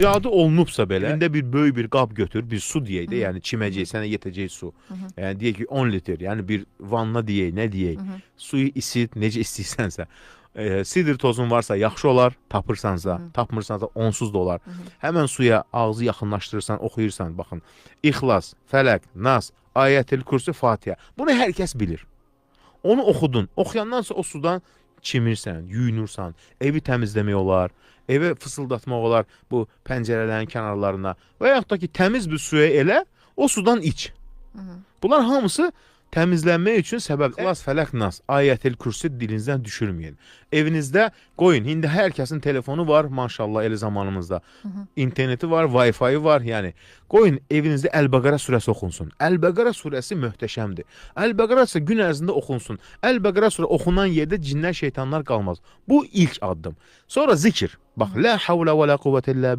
İradə olunubsa belə, evində bir böyük bir qab götür, bir su deyək də, yəni çiməcək, sənə yetəcək su. Yəni deyək ki 10 litr, yəni bir vanna deyək, nə deyək. Suyu isit, necə istəyirsənsə. Sidr tozun varsa yaxşı olar, tapırsansa, tapmırsansa onsuz da olar. Həmən suya ağzı yaxınlaşdırırsan, oxuyursan, baxın. İxlas, Fələq, Nas, Ayətül Kürsü, Fatihə. Bunu hər kəs bilir. Onu oxudun. Oxuyandan sonra o sudan çimirsən, yuyunursan, evi təmizləmək olar, evə fısıldatmaq olar bu pəncərələrin kənarlarına və yaxud da ki təmiz bir suya elə, o sudan iç. Bunlar hamısı təmizlənmək üçün səbəb. İxlas, Fələq, Nas, Ayətül Kürsü dilinizdən düşürməyin. Evinizdə qoyun. İndi hər kəsin telefonu var, maşallah elə zamanımızda. İnterneti var, Wi-Fi var, yəni qoyun evinizdə Əl-Bəqərə surəsi oxunsun. Əl-Bəqərə surəsi möhtəşəmdir. Əl-Bəqərə surəsi gün ərzində oxunsun. Əl-Bəqərə surə oxunan yerdə cinlər, şeytanlar qalmaz. Bu ilk addım. Sonra zikir. Bax, la havlə və la quvvətə illə.